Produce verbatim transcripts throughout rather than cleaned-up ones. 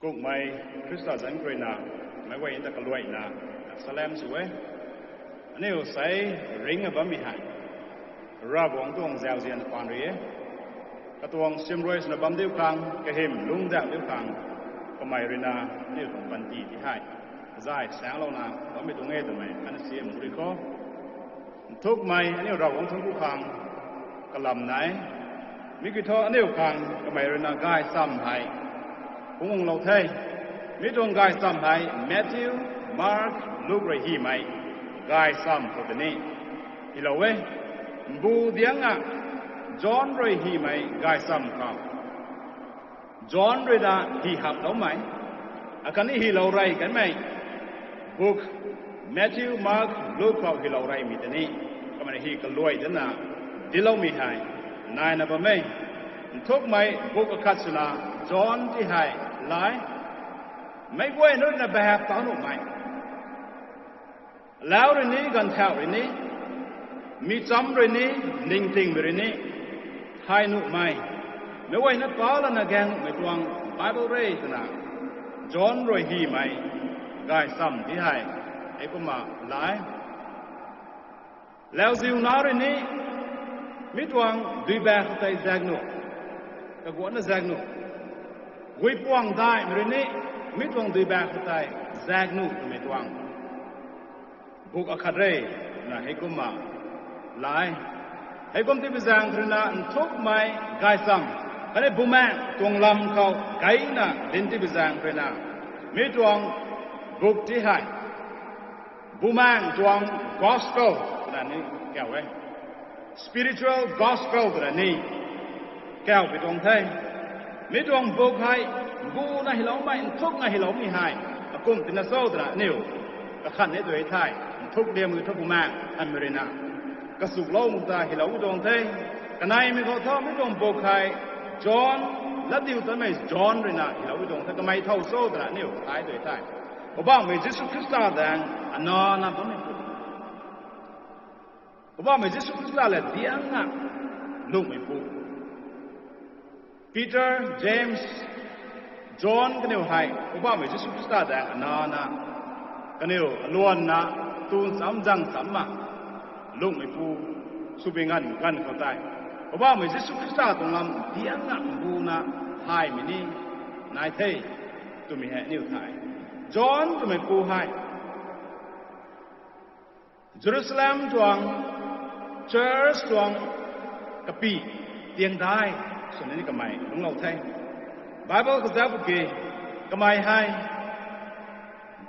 Kummei Khrista zanc khou ruina meic guayna ta kaluaina salem sw e. Aniu sei ringna bammei hei Ravguangc tuang zauzian paan rui e. Katuang simrui swna bam diu khang, kahym lungcdauh diu khang, kamei ruina aniu tuang panty ti hei zay saenglouna bammei tuang e twmei ana siam rui khou, nthukmei aniu Ravguangc thuanc ku khang kalam nai. Mi kiu thu aniu khang kamei ruina gaychamv hei phungc guanglou the. Mi tuang gaychamv hei Matthew, Mark, Luk rui hymei gaychamv khou tei ni hylou e. Mbu diangna John rui hymei gaychamv khou, John ruina hy haploumei, akhatni hylou rey kanmei book, Matthew, Mark, Luk khou hylou reymei tei ni kamei hy kaluai dana dincloumei hei naina bam e. Nthukmei book akhat swna John ti hei lai, meic guay nunc ruina bahap ta nuhmei, lau rui ni, ganvthauh rui ni, mi cham rui ni, ningtingmei rui ni thay nuhmei, meic guayna pa lana gaeng nuhmei tuang Bible re twna John rui hymei gaychamv ti hei heikumna lai. Lauziu nac rui ni mi tuang duibak khou tei zaek nuh, kaguangna zaek nuh. Guipuang daihmei rui ni mi tuang duibak khou tei zaek nuh twmei tuang book akhat re twna heikumna lai. Heikum tipui zaeng ruina nthukmei gaychamv, khatni Bumaengh tuang lam khou gayna dinc tipui zaeng ruina mi tuang book ti hei Bumaengh tuang gospel twna ni kauc e. Spiritual gospel twna ni kauc pui tuang the. Mi tuang book hei mbuna hyloumei, nthukna hyloumei hei akum tina cho twna aniu kakhan ni tu the. Nthuk liammei thu Bumaengh Nthanmei ruina kasuklou mak ta hylou pui tuang the. Kaneimei khou thu mi tuang book hei John, latdiutatmei John ruina hylou pui tuang the. Kamei thow cho twna aniu kathai tu the. Poubauhmei Jisu Khrista daeng anana bammeipu, Poubauhmei Jisu Khrista lev diangna lungmeipu, Peter, James, John kaniw hei Poubauhmei Jisu Khrista daeng anana, kaniw aluanna, tun cham zang chamna lungmeipu swpui nganv ganv khou tei Poubauhmei Jisu Khrista tuang lam diangna mbuna thaymei ni nai the twmei hei aniu thay. John twmeipu hei Jerusalem tuang church tuang kapy tiangdai swna ni kamei lungclou the. Bible kazauc ki kamei hei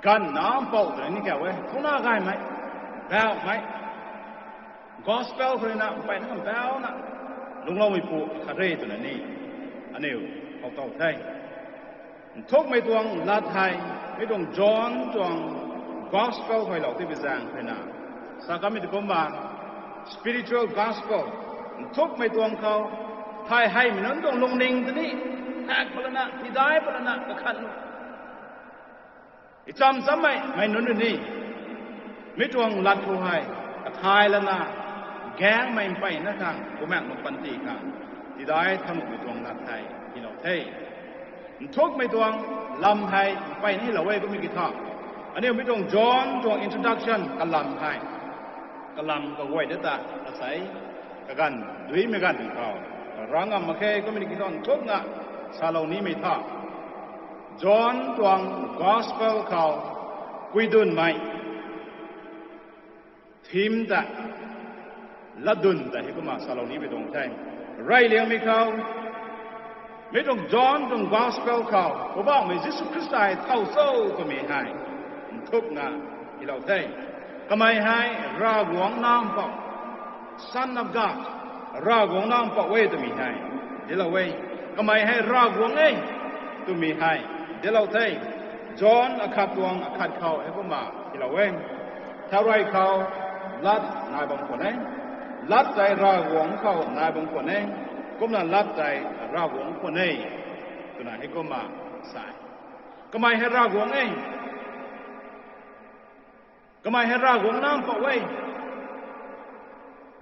ganvna mpouh twna ni kauc e, thuna gaymei, bauhmei, gospel khou ruina mpeyna kambauhna lungcloumeipu khat re twna ni aniu khou tow the. Nthukmei tuang lat hei mi tuang John tuang gospel khuaylou tipui zaeng ruina sa kamei tu kumna spiritual gospel, nthukmei tuang khou thay heimei nunc tuang lungning tei ni thak patlana, tidai patlana kakhan, icham chammei mei nunc rui ni mi tuang lat khou hei kathay lana, gaengmei mpeyna khang, Bumaengh panty khang tidai thanmei tuang lat hei hylou the. Nthukmei tuang lam hei mpeyna hylou e kummei ki tha, aniu mi tuang John tuang introduction kalam hei, kalam kaguay da ta asei kaganv duimei ganv khou rang ngam mak khe kummei ki tha nthukna salou nimei tha. John tuang gospel khou kuidunmei theme ta, latdun ta heikumna salou nimei tuang the. Reyliangmei khou mi tuang John tuang gospel khou Poubauhmei Jisu Khrista hei thow cho twmei hei nthukna hylou the. Kamei hei Ravguangc Nac Mpouh, Son of God, Ravguangc Nac Mpouh e twmei hei dinclou e. Kamei hei Ravguangc e twmei hei dinclou the. John akhat tuang akhat khou heikumna hylou e. Thauray khou lat nai bam khwan e. Lat tei Ravguangc khou nai bam khwan e. Kumna lat tei Ravguangc khwan e twna heikumna sa e. Kamei hei Ravguangc e. Kamei hei Ravguangc Nac Mpouh e.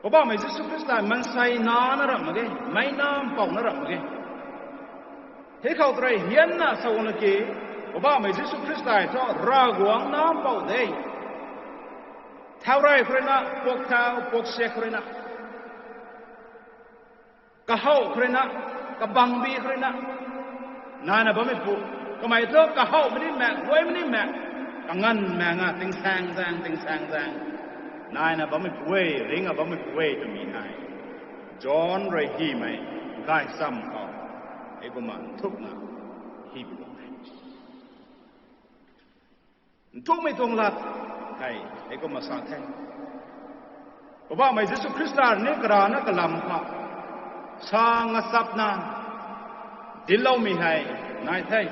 Poubauhmei Jisu Khrista maansei nac na ramh mak ge, meic Nac Mpouh na ramh mak ge. Hei khou tei rui hianna sa guangna ki, Poubauhmei Jisu Khrista hei thu Ravguangc Nac Mpouh de. Thau rey khou rui na, puak thau, puak siak khou rui na, kahouh khou rui na, kabangbi khou rui na, naina bammeipu. Kamei thu kahouhmei ni mak, guaymei ni mak, kanganv mak a, tingsaeng zaeng, tingsaeng zaeng, naina bammeipu e, ringna bammeipu e twmei hei John rui hymei gaychamv khou, hei kumna nthukna hymei tuang the. Nthukmei tuang lat hei, hei kumna sa the. Poubauhmei Jisu Khrista ni karana kalam khou sa ngachapna dincloumei hei nai the.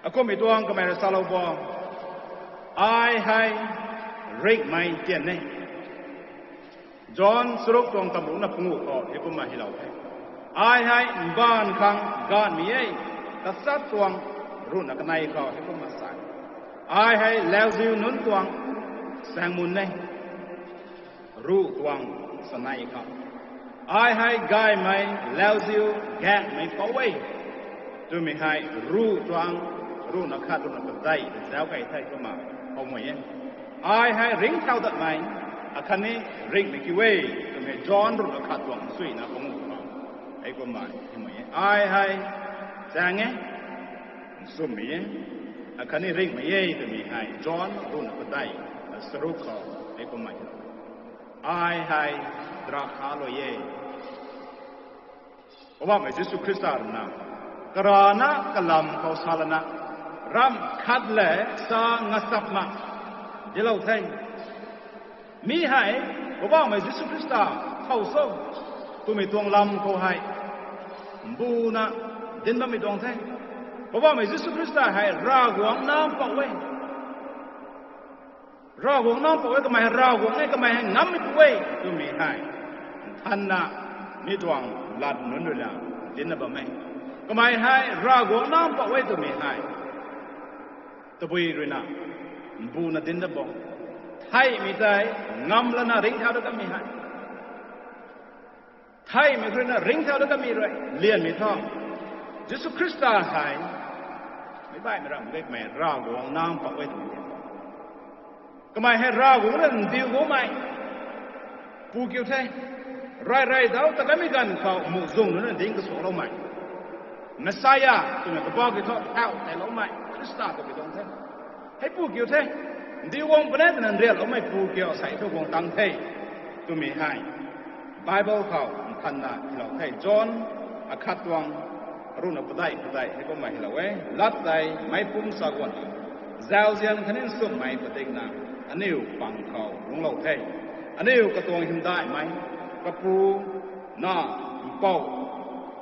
Akumhmei tuang kamei rui salou bo, ai hei ringhmei tian e. John charuk tuang tamruhna panguh khou hei kumna hylou the. Ai hei mbaanv khang gaanhmei e, kachat tuang ruhna kanei khou hei kumna sa e. Ai hei lauziu nunc tuang saengmun e, ruh tuang chanei khou. Ai hei gaymei, lauziu, gaenghmei pou e twmei hei ruh tuang, ruhna khat, ruhna padeih zauc key the kumna houmei e. Ai hei ringcthau datmei, akhatni ringhmei kiu e twmei John ruhna khat tuang suina panguh khou hei kumna hymei e. Ai hei chaeng e, nchumhmei e, akhatni ringhmei e twmei hei John ruhna padeih charuk khou hei kumna hei, ai hei drakha lui e. Poubauhmei Jisu Khrista rui na karana kalam khou sa lana, ramh khat le sa ngachapna dinclou the. Mi hei Poubauhmei Jisu Khrista thow cho twmei tuang lam khou hei mbuna dinc bammei tuang the. Poubauhmei Jisu Khrista hei Ravguangc Nac Mpouh e. Ravguangc Nac Mpouh e, kamei hei Ravguangc e, kamei hei ngammeipu e twmei hei nthanna mi tuang lat nunc rui na dincna bam e. Kamei hei Ravguangc Nac Mpouh e twmei hei tabui rui na mbuna dincna bam. Theihmei tei ngam lana ringcthau dat kamei hei, theihmei khou rui na ringcthau dat kamei rui lianmei thu, Jisu Khrista hei meic baihmei ramh ge, kamei Ravguangc Nac Mpouh e twmei lian. Kamei hei Ravguangc rui ndiu guangmei pu kiu the. Rey rey zauc ta kamei ganv khou muhzwng nunc na dinc kasuakloumei, Messiah twmei kabau kiu thu thau teyloumei Khrista twmei tuang the. Hei pu kiu the, ndiu guang puni twna nrianloumei pu kiu sei thu guang tang the twmei hei Bible khou nthanna hylou the. John akhat tuang ruhna padeih padeih hei kumna hylou e. Lat tei meic pumc sa guanna, zauzian khatni nchumhmei padikna aniu pang khou lungclou the. Aniu katuang hymdaihmei, Kapu, Nac, Mpouh,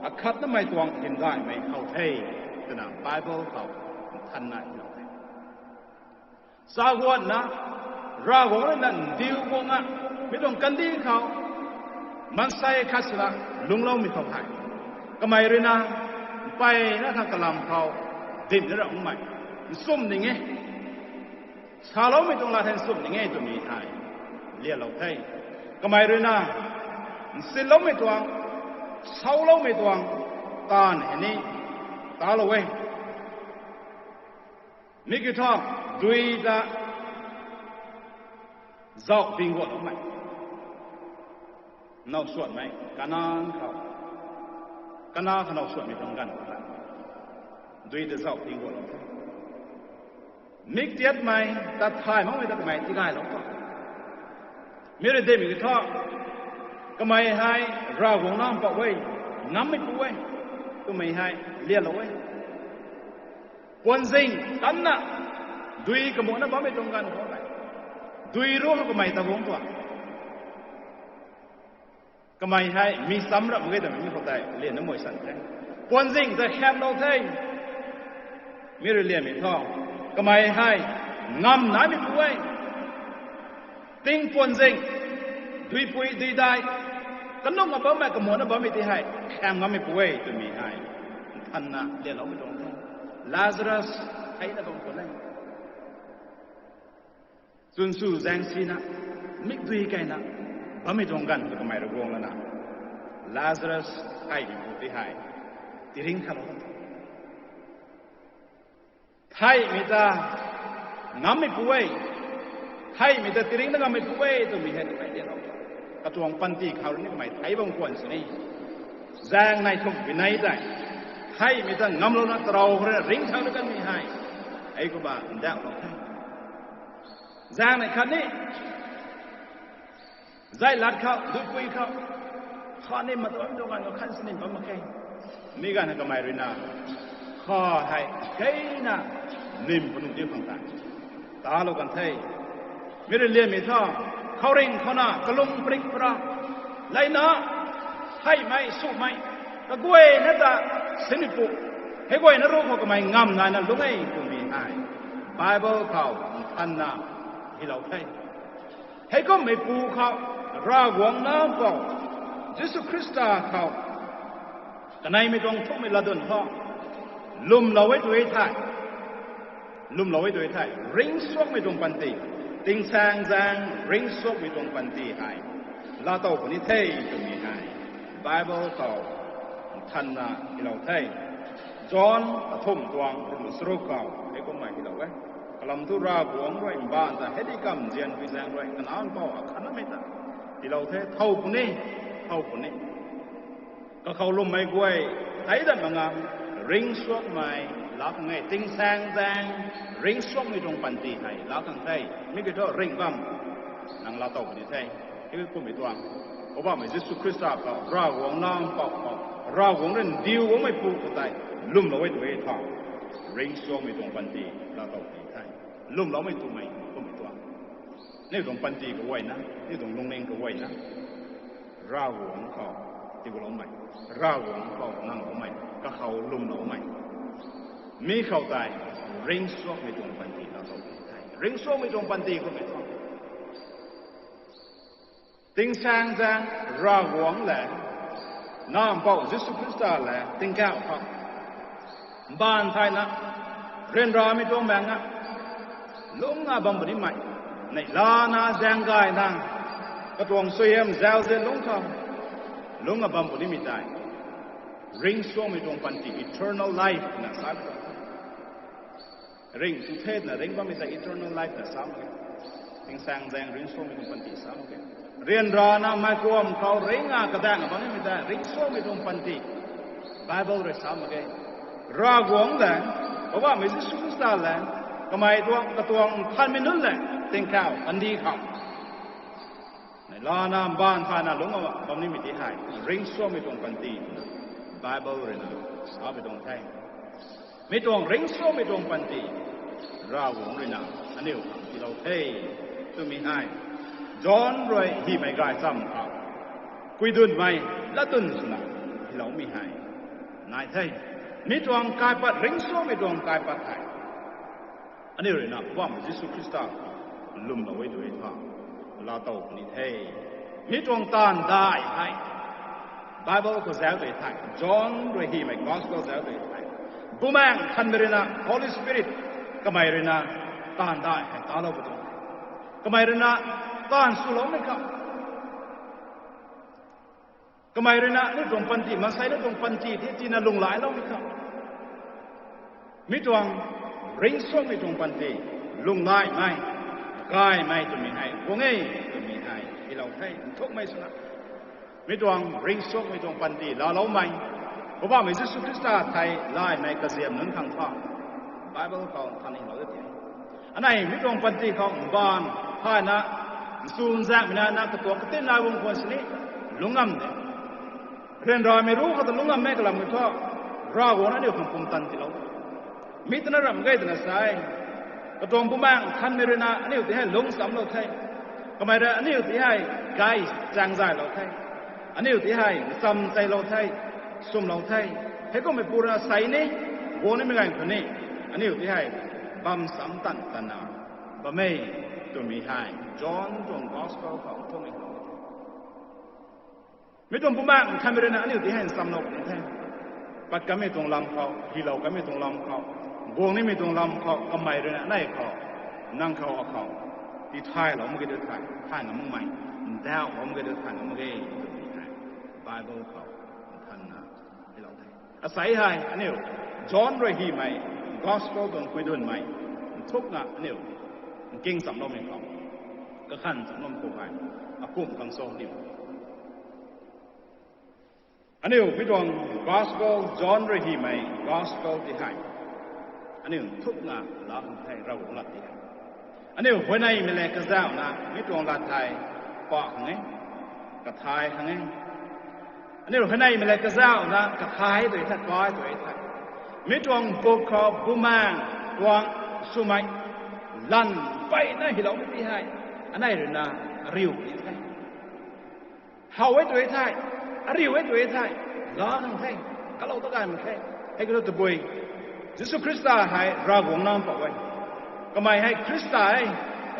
akhatnamei tuang hymdaihmei how the twna Bible khou nthanna hylou the. Sa guanna, Ravguangc rui na ndiu guangna, mi tuang kandih khou maansei khat swna lungcloumei khou hei, kamei rui na mpeyna khang kalam khou dinc na ramei, nchumh ning e, saloumei tuang lat hei nchumh ning e twmei hei lianlou the. Kamei rui na nsinloumei tuang, sauloumei tuang taanv hei ni talou e. Mi kiu thu dui ta zauh ping guatloumei, now suanmei Kanan khou, Kana khou now suanmei tuang ganv khou ta dui ta zauh ping guatlou the. Mik tiatmei, tat thay makmei ta kamei tigaylou tuang. Mi rui dinmei kiu thu, kamei hei Ravguangc Nac Mpouh e, ngammeipu e twmei hei lianlou e. Puanzing tanna, dui kamuhna bammei tuang ganv khou tei, dui ruc khou kamei ta guang tuang. Kamei hei mi cham ramh mak ge twmei mi khou tei lianna mei san the. Puanzing tei khamlou the. Mi rui lianmei thu, kamei hei ngamnaimeipu e. Tingpuanzing, duipui duidai, kanungna bammei, kamuhna bammei ti hei kham ngammeipu e twmei hei nthanna lianloumei tuang the. Lazarus theina bam khwan e. Chwn sw zaeng sina, mikdui keyna bammei tuang ganv khou kamei rui guang lana, Lazarus theimeipu ti hei Tiringc khalou. Theihmei ta ngammeipu e. Theihmei ta tiringcna ngammeipu e twmei hei kamei dinclou. Katuang panty khou rui ni kamei thei bam khwan sini, zaeng nei thumh pui nei tei theihmei ta ngamlouna tarou khou rui ringcthau ni kanmei hei, hei kumna ndauhlou the. Zaeng nei khatni zai lat khou, duipui khou, khatni matuang tuang ganv khou khan sini bam mak khe. Mi ganv kamei rui na, kha hei, keina, nim panu di khang tei talou kan the. Mi rui liammei thu, khouringh khou na kalung parik para, leina, theihmei, sumei, kaguayna ta, sinmeipu, hei guayna ruc khou kamei ngam naina lung e twmei hei Bible khou nthanna hylou the. Heikummeipu khou, Ravguangc Nac khou, Jisu Khrista khou, kaneimei tuang thukmei latdyn khou lwmlou e tu e thei, lwmlou e tu e thei, ringcsuangmei tuang panty, tingsaengzaeng ringcsuangmei tuang panty hei laatow puni the twmei hei Bible khou nthanna hylou the. John kathumh tuang ruhna charuk khou hei kummei hylou e. Kalam thu Ravguangc rui mbaanv ta heidi kamv nzianpui zaeng rui Kanac Mpouh akhatnamei ta tiilou the. Thow puni, thow puni. Kakhou lwmmei guay tei dat mak nga, ringcsuangmei laa khang e, tingsaengzaeng ringcsuangmei tuang panty hei laa khang the. Mi kiu thu ringh bam, nang laatow puni the. Hei kummei tuang, Poubauhmei Jisu Khrista khou, Ravguangc Nac Mpouh khou, Ravguangc rui ndiu guangmeipu khou tei lwmlou e tu e thei, ringcsuangmei tuang panty laatow puni the. Lwmloumei twmei kummei tuang, aniu tuang panty kaguayna, aniu tuang lungning kaguayna, Ravguangc khou tiiloumei, Ravguangc khou nangloumei, kakhou lwmloumei, mi khou tei ringcsuangmei tuang panty laatow puni the. Ringcsuangmei tuang panty kummei tuang, tingsaengzaeng Ravguangc lev, Nac Mpouh Jisu Khrista lev tingkauh khou mbaanv thayna, ryanramei tuang maengna, lungcna bam punimei, neihlana zaeng gayna, katuang suaihiam zauzian lungc khou lungcna bam punimei tei ringcsuangmei tuang panty, eternal life twna sa. Ringh tu the twna ringc bammei tei eternal life twna sa mak e. Tingsaengzaeng ringcsuangmei tuang panty sa mak e. Ryanrana meic kuam khou ringcna kadaeng bammei tei ringcsuangmei tuang panty, Bible rui sa mak e. Ravguangc lev, Poubauhmei Jisu Khrista lev, kamei tuang katuang nthanmei nunc lev tingkauh kandih khou neihlana mbaanv thayna lungcna bam nimei tei hei ringcsuangmei tuang panty twna Bible rui na sapui tuang the. Mi tuang ringcsuangmei tuang panty Ravguangc rui na aniu khang tiilou the twmei hei John rui hymei gaychamv khou kuidunmei latdyn swna hyloumei hei nai the. Mi tuang kaipat, ringcsuangmei tuang kaipat hei aniu rui na Poubauhmei Jisu Khrista lwmlou e tu e thei, laatow puni the. Mi tuang taanv dai hei Bible khou zauc tei thei, John rui hymei Gospel zauc tei thei, Bumaengh Nthanmei rui na, Holy Spirit, kamei rui na taanv dai hei talou pu tuang, kamei rui na taanv swloumei khou, kamei rui na aniu tuang panty, maansei na tuang panty tei tina lunghlailoumei khou, mi tuang ringcsuangmei tuang panty, lunghlaimei, gaymei twmei hei guang e twmei hei tiilou the. Nthukmei swna, mi tuang ringcsuangmei tuang panty laaloumei, Poubauhmei Jisu Khrista thei laymei kaziam nunc khang thu Bible khou nthan nilou de ti. Anei mi tuang panty khou mbaanv thayna, nchunzaenghmei na, na katuak katinna guang khwan sini lungc ngam de. Ryanramei ruc khou ta lungc ngammei kalam mei thu, Ravguangc na aniu khang pumtan tiilou, mi twna ramh ge twna sa e. Katuang Bumaengh Nthanmei rui na aniu tei hei lungc chamclou the. Kamei rui aniu tei hei gay chaeng zaylou the. Aniu tei hei ncham chaylou the, swmlou the. Heikummeipu rui na sei ni, guang nimei ganv khou ni, aniu tei hei bam cham tan tanna bam e twmei hei John tuang Gospel khou thumei lou the. Mi tuang Bumaengh Nthanmei rui na aniu tei hei nchamlou puni the. Pat kanmei tuang lam khou, hylou kanmei tuang lam khou, guang nimei tuang lam khou, kamei rui na anei khou, nang khou akhou tithaylou mak ge tu thei thay ngam makmei, ndauhlou mak ge tu thay ngam mak ge twmei hei Bible khou nthanna hylou the. Asei hei aniu John rui hymei gospel tuang kuidunmei nthukna aniu nking chamloumei khou, kakhan chamlou khou hei, akumh khang cho aniu, aniu mi tuang gospel, John rui hymei gospel ti hei aniu nthukna laa khang the, Ravguangc lat ti hei. Aniu huayneymei le kazauhna mi tuang lat thei pa khang e, kathay khang e. Aniu huayneymei le kazauhna kathay tu e the, kai tu e the. Mi tuang buk khou Bumaengh tuang swmei lan peyna hyloumei ti hei anei ruina ariu puni the. How e tu e the, ariu e tu e the, laa khang the, kalou ta gay mak khe. Hei kiu thu tabui, Jisu Khrista hei Ravguangc Nac Mpouh e. Kamei hei Khrista e,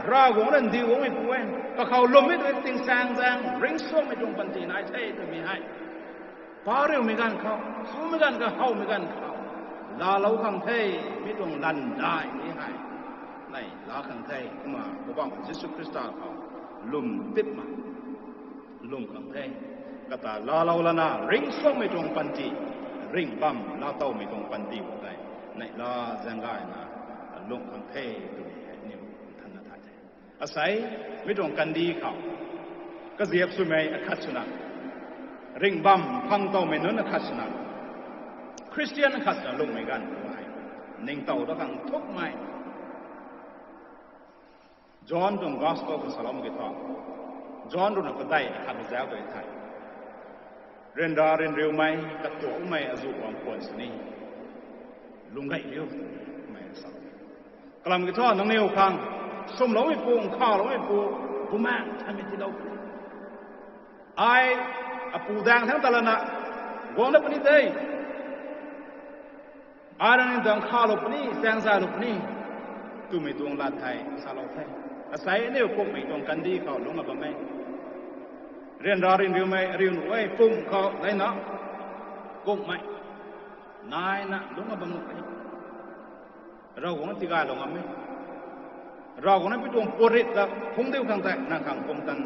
Ravguangc randiu guangmeipu e. Kakhou lwmmei tu e, tingsaengzaeng ringcsuangmei tuang panty nai the twmei hei, pa riumei ganv khou, sumei ganv khou, howmei ganv khou laalou khang the. Mi tuang lan dai ni hei nei laa khang the. Kumna Poubauhmei Jisu Khrista khou lwm tipmei, lwm khang the. Kata laalou lana ringcsuangmei tuang panty, ringh bam laatowmei tuang panty khou tei neihla zaeng gayna lwm khang the twmei hei aniu nthanna thay the. Asei, mi tuang kandih khou kaziap swmei akhat swna, ringh bam phang towmei nunc akhat swna, Khristian akhat swna lwmmei ganv khou hei ningtow dat khang nthukmei John tuang gospel khou saloumei kiu thu, John ruina padeih akhat zauc tu e the. Ryanra ryanriumei, katuakmei azuh bam khwan sini lung gay riu twmei sa. Kalam kiu thu nangniw khang swmloumeipu, nkhavloumeipu, Bumaengh Nthanmei tiilou puni. Ai apu daeng thangc ta lana guang dat puni de. Ai rui nang ta nkhavlou puni, chaeng zaylou puni twmei tuang lat thei salou the. Asei aniu kumhmei tuang kandih khou lungc a bam e. Ryanra ryanriumei, ariu nuh e, kumh khou leina kumhmei naina lungc a bam nuh e. Ravguangc tigaylou ngam e. Ravguangc na pi tuang puatrit ta phungc diu khang tei nang khang pumtan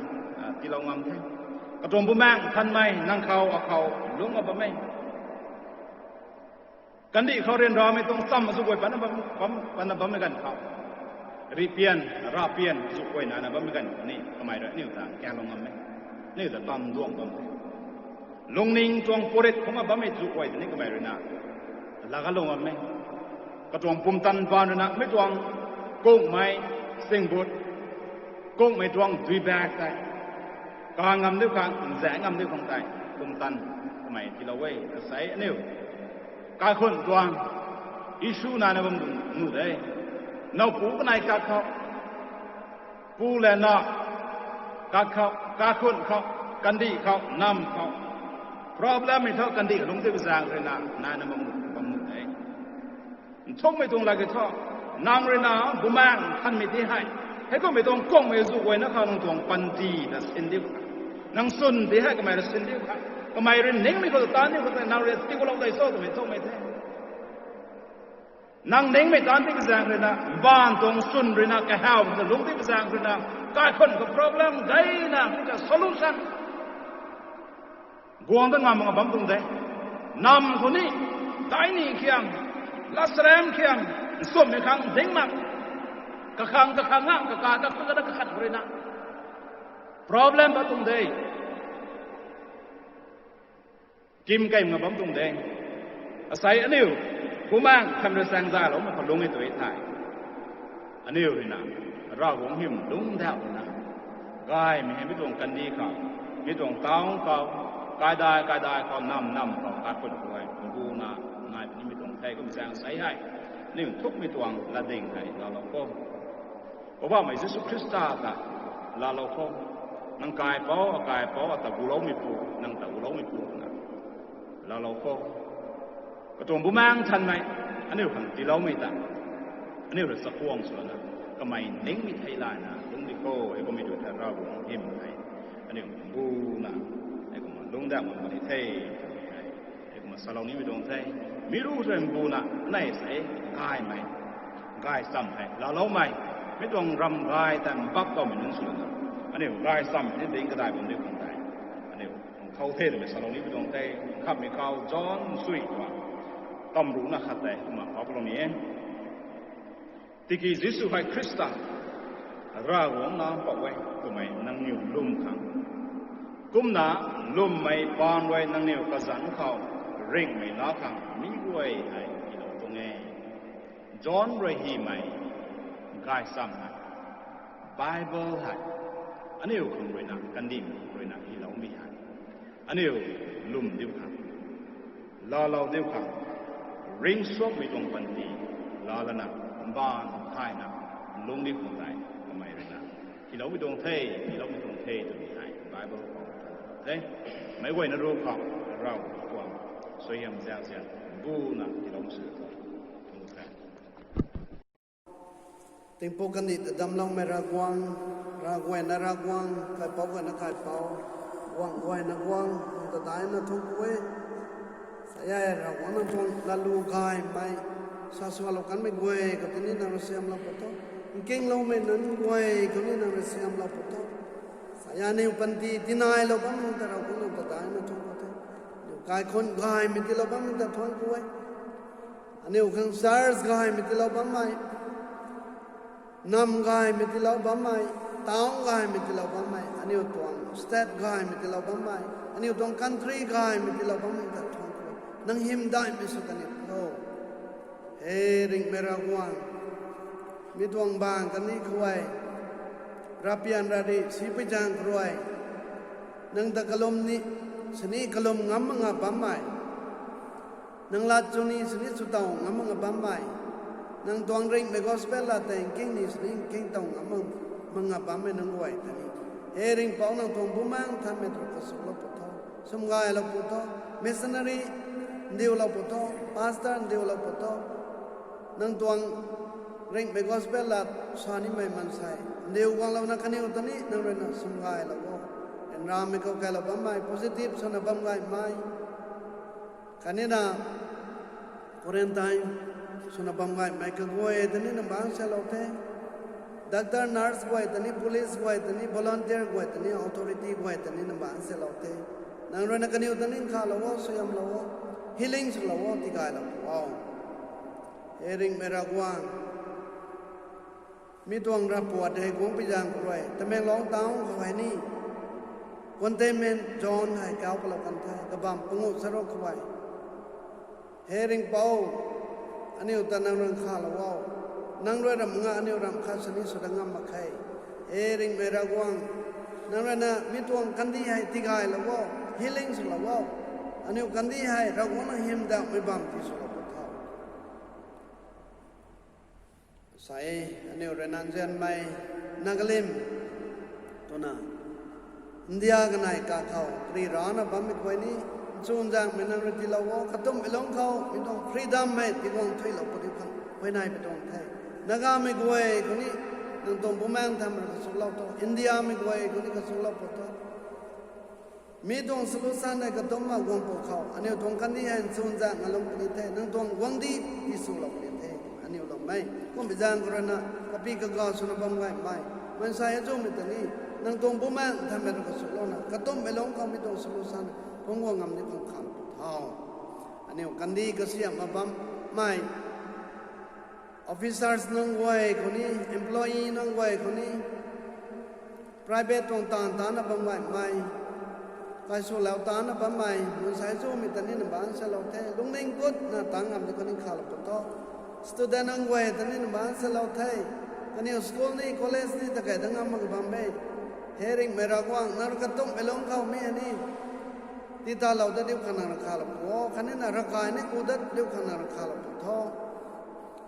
tiilou ngam the. Katuang Bumaengh Nthanmei nang khou, akhou lungc a bam e. Kandih khou ryanramei tuang cham azuh guay patna bam, bam, patna bammei ganv khou, rihpian, ravpian azuh guay nana bammei ganv khou ni kamei rui aniu ta kaenglou ngam e. Aniu ta bam duang bam the. Lungning tuang puatrit khou na bammei azuh guay ta ni kamei ruina laagalou ngam e. Katuang pumtan baan ruina mi tuang kungmei singbut, kungmei tuang duibak tei ka ngam diu khang, nzaeng ngam diu khang tei pumtan kamei tiilou e. Asei aniu kaikhun tuang issue naina bam nuh de. Nowpu kanei kat khou, pu le na kat khou, kaikhun khou, kandih khou, nam khou, problem mei thu kandih lungc tei zaeng ruina naina bam nuh, bam nuh de. Nthukmei tuang lak kiu thu, nang ruina Bumaengh Nthanmei ti hei, heikummei tuang kungmei azuh guayna khou nang tuang panty ta sin diu kha, nang chwn ti hei kamei rui sin diu kha, kamei rui ningmei khou ta taanv diu khou tei nang rui tiiloumei tei cho twmei nthukmei the. Nang ningmei taanv ti zaeng ruina, mbaanv tuang chwn ruina, kahawmei ta lungc ti zaeng ruina, kaikhun khou problem gayna, mi ta solution guang dat ngam mak bam tuang de. Nam khou ni, daini khiam, latsarem khiam, nchumhmei khang ding mak, kakhang kakhang na, kaka kaka na kakhat khou ruina problem pat tuang de. Kim kei mak bam tuang de. Asei aniu Bumaengh Nthanmei rui chaeng zayloumei khou lungc e tu thei, aniu ruina Ravguangc hym lungc dauh ruina, gaymei hei mi tuang kandih khou, mi tuang town khou, kaidai kaidai khou, nam nam khou, kaikhun khou hei mbuna nai puni mi tuang the. Kum zaeng asei hei aniu nthukmei tuang latding hei laalou kho. Poubauhmei Jisu Khrista ta laalou kho. Nang kaipouc, akaipouc, ata guloumeipu, nang ta guloumeipu na laalou kho. Katuang Bumaengh Nthanmei aniu khang tiiloumei ta, aniu rui chakhwang swna, kamei ningmei thei layna lungc di kho. Heikummei tu thei Ravguangc hym hei aniu mbuna, heikumna lungc dauh mak puni the twmei hei, heikumna salou nimei tuang the. Mi ru rui mbuna nei sei, gaymei, gaychamv hei laaloumei, mi tuang ram gay tei mbak towmei nunc swna, aniu gaychamv ni ding kadai bam di khang tei, aniu khou the twmei salou nimei tuang the. Nkhamhmei khou John sui tuang Pamruhna khat tei kumna paklou ni e. Tiki Jisu hei Khrista, Ravguangc Nac Mpouh e twmei nangniw lwm khang, kumna lwmmei paan rui nangniw kazanc khou ringhmei laa khang mi guay hei hylou tuang e. John rui hymei gaychamv hei, Bible hei, aniu khang ruina, kandih ruina hyloumei hei, aniu lwm diu khang, laalou diu khang, ringcsuangmei tuang panty laalana, mbaanv thayna lungc diu khang tei kamei ruina hyloumei tuang the, hyloumei tuang the twmei hei Bible khou the. Meic guayna ruc khou Ravguangc tuang suaihiam zauzian guna hylou sw tuang the. Tingpuk kandih ta damcloumei Ravguangc, Ravguayna Ravguangc, Kaipouc guayna Kaipouc, Guangc guayna Guangc, nang ta daihna thuanc ku e. Sa e, Ravguangc nang tuang latlu gaymei, sa swlou kanmei guay khou tini nang rui siamlou pw tho. Nkingloumei nunc guay khou ni nang rui siamlou pw tho. Sa e, aniu panty tinailou bammei ta Ravguangc nang ta daihna thuanc ku the. Aniu kaikhunc gaymei tiilou bammei ta thuanc ku e. Aniu khang church gaymei tiilou bammei, nam gaymei tiilou bammei, town gaymei tiilou bammei, aniu tuang state gaymei tiilou bammei, aniu tuang country gaymei tiilou bammei ta thuanc ku e. Nang hymdaihmei sw kaniw tho. He ringhmei Ravguangc, mi tuang bang kandih khou e, ravpian ravri sipui zaeng khou rui, nang ta kalum ni sini kalum ngam mak nga bammei, nang lat chu ni sini chu tow ngam mak nga bammei, nang tuang ringhmei gospel lat tei nking ni sini nking tow ngam mak nga bammei nunc guay ta ni, he Ringhpouc, nang tuang Bumaengh Nthanmei ta rui kasuklou pw tho, swmgaylou pw tho, missionary ndiulou pw tho, pastor ndiulou pw tho. Nang tuang ringhmei gospel lat sa nimei maansei ndiu guanglouna kaniw ta ni nang ruina swmgaylou o. Ryanramei khou kailou bammei, positive swna bam gaymei, khatnina quarantine swna bam gaymei kaguay ta ni nang bangc salou the. Doctor, nurse guay ta ni, police guay ta ni, volunteer guay ta ni, authority guay ta ni nang bangc salou the. Nang ruina kaniw ta ni nkhavlou o, suaihiamlou o, healing swlou o, tigaylou o. He ringhmei Ravguangc, mi tuang ravpuat hei guangpui zaeng khou rui Tamenglong town khou hei ni containment zone hei kauc palou kan the, kabamv panguh charuk khou e. He Ringhpouc, aniu ta nang rui nkhavlou o. Nang rui ramh nga aniu ramh khat sini sw dat ngam mak khe. He ringhmei Ravguangc, nang ruina mi tuang kandih hei tigaylou o, healing swlou o. Aniu kandih hei Ravguangc nang hymdaihmei bam ti swlou pw tho. Sa e, aniu rui nzianmei Nagalim twna India kanei kakhou kari rana bammei guay ni, nchunzaenghmei nang rui tiilou o, katumhmei lungc khou mi tuang freedom hei tiguang thuilou pw diu khang huayney pw tuang the. Nagamei guay khou ni nang tuang Bumaengh Nthanmei rui kasuklou tho, Indiamei guay khou ni kasuklou pw tho. Mi tuang solution hei katumc mak guang pw khou, aniu tuang kandih hei nchunzaeng ngalung puni the, nang tuang guangcdic tiswlou puni the, aniu lwmmei. Kumpui zaeng khou ruina kapy kaga swna bam gaymei maansei azuhmei ta ni, nang tuang Bumaengh Nthanmei rui kasuklouna katumhmei lungc khou mi tuang solution phungc guang ngam ni khang khang pw tho. Aniu kandih kasiamh ma bammei officers nunc guay khou ni, employee nunc guay khou ni, private tuang taanv tana bam gaymei, kaiswlou tana bammei maansei azuhmei ta ni nang bangc salou the, lungning gutna tang ngam di khou ni nkhavlou pw tho. Student nunc guay ta ni nang bangc salou the, kaniw school ni college ni ta kei dat ngam mak bam e. He ringhmei Ravguangc, nang rui katumhmei lungc khou mi hei ni titalou dat diu khang nang rui nkhavlou pw o, khatnina ravkai ni ku dat diu khang nang rui nkhavlou pw tho.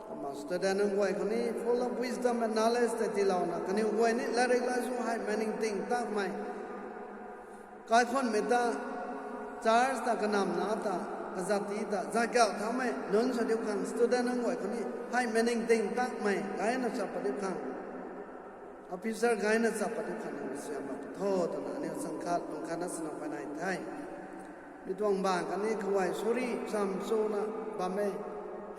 Kumna student nunc guay khou ni full of wisdom and knowledge tei tiilouna, kaniw guay ni latrik lasu hei meaning ting takmei, kaikhunmei ta, church ta, kanamna ta, kazat ti ta zat kauh thaumei nunc sa diu khang, student nunc guay khou ni hei meaning ting takmei gayna chap pat diu khang, officer gayna chap pat diu khang nang rui siam mak pw tho twna aniu sangkhat pang khatna swna huayney the. Mi tuang bang kandih khou e suri cham chuna bam e.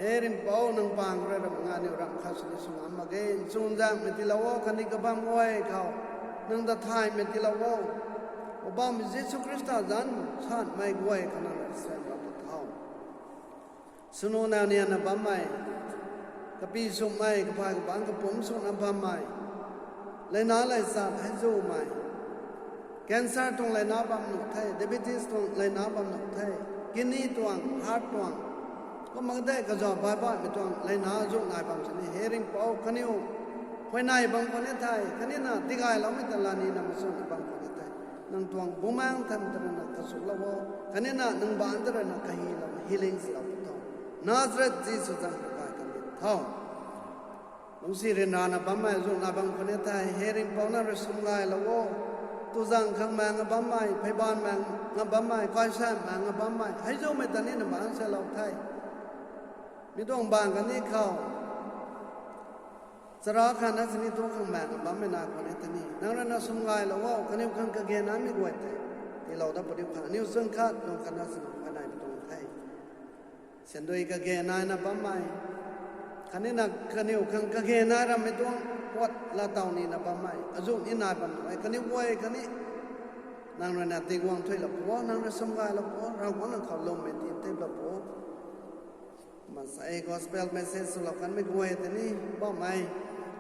He Ringhpouc, nang pang rui ramh nga aniu ramh khat sini sw ngam mak ge, nchunzaenghmei tiilou o, kandih kabamv guay khou nang ta thaymei tiilou o. Poubauhmei Jisu Khrista zanc sanmei guay khou nang rui siam mak pw tho. Swnu nau nianna bammei, kapi sumei, kaphay kapangc kapumc swna bammei, leina leichat hei zumei, cancer tuang leina bam nuh the, diabetes tuang leina bam nuh the, kidney tuang, heart tuang, kumna de kazau baih baihmei tuang leina zu nai bam sini, He Ringhpouc, kaniw huayney bam khwan e thei, khatnina tigayloumei ta lanina machuna bam khwan e thei, nang tuang Bumaengh Nthanmei ta ruina kasuklou o, khatnina nang baanc ta ruina kahilou, healing swlou tho. Nazareth Jisu zanc rui gay kan di tho. Lungcsi ryanrana bammei zu nai bam khwan e thei, He Ringhpouc, nang rui sumgaylou o. Tuzang khang maeng a bammei, pheyban maeng a bammei, kaisan maeng a bammei, hei zumei ta ni na baanc salou the. Mi tuang bang kani khou chara khatna sini tu khang maeng a bammei nai khwan e tei ni, nang ruina sumgaylou o, kaniw khang kage naimei guay tei tiilou dat puni khang, aniu chwn khat tuang khatna sini kha nai tuang the. Syandui kage naina bammei, khatnina kaniw khang kage nai rammei tuang puat laatow nina bammei, azu ni nai bam nuh e, kaniw guay khatni nang ruina tiguang thuilou pu o, nang rui sumgaylou pu o, Ravguangc nang khou lwmmei ti tiplou pu o. Kumna sa e gospel message swlou kanmei guay tei ni bammei,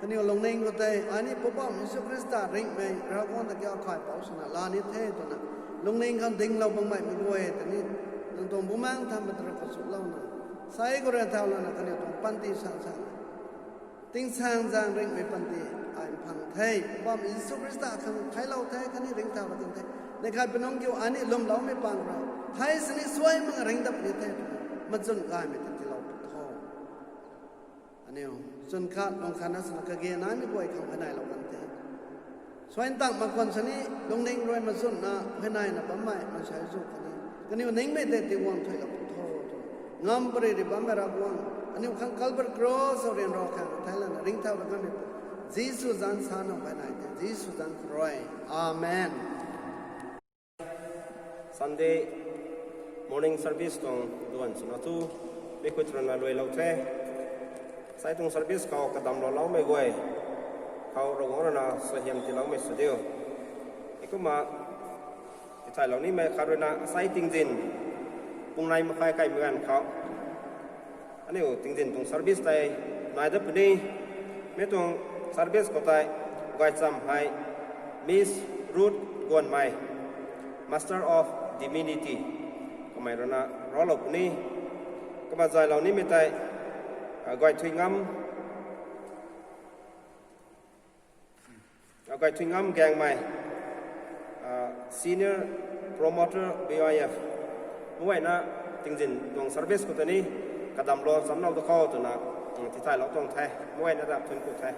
kaniw lungning khou tei, ai ni Poubauhmei Jisu Khrista ringhmei Ravguangc ta kiu khaipouc swna laa ni the twna lungning khang dinglou bam bammei guay tei ni, nang tuang Bumaengh Nthanmei ta rui kasuklouna, sai khou rui thaulouna kaniw tuang panty sang sang, tingsaengzaeng ringhmei panty ai mphang the. Poubauhmei Jisu Khrista khang khailou the, khatni ringcthau ra kan the. Neih khat pi nungc kiu ai ni lwmloumei pang rui, hei sini suai mak ringdap ni the twna machwn gaymei ta tiilou pu tho. Aniu chwn khat lung khatna swna kage naimei guay khang huayneylou kan the. Suai ntang mak khwan sini lungning rui machwnna huayneyna bammei maansei zu khatni kaniw ningmei tei tiguang thuilou pu tho twna ngam pary ri bammei Ravguangc, aniu khang Calvary Cross khou ryanra khang thei lana ringcthau ra kanmei Jisu zanc sana huayney the, Jisu zanc khou rui. Amen. Sunday morning service tuang duan swna thu, mi khut rana luailou the. Sai tuang service khou kadamlou loumei guay khou Ravguangc ruina suaihiam tiiloumei sw diu. Heikumna tithaylou nimei khat ruina sai tingzin pung nei makhai kaimei ganv khou aniu tingzin tuang service tei nai dat puni. Mi tuang service khou tei gaychamv hei Miss Ruth Guanmei, Master of Divinity, kamei ruina raclou puni. Kumna zaylou nimei tei, a, Gaythui Ngam, a, Gaythui Ngam Gaengmei, a, Senior Promoter B Y F. Mei guayna tingzin tuang service khou tei ni kadamlou chamlou da khou twna, mm, tithaylou tuang the. Mei guayna ta thuanc ku the.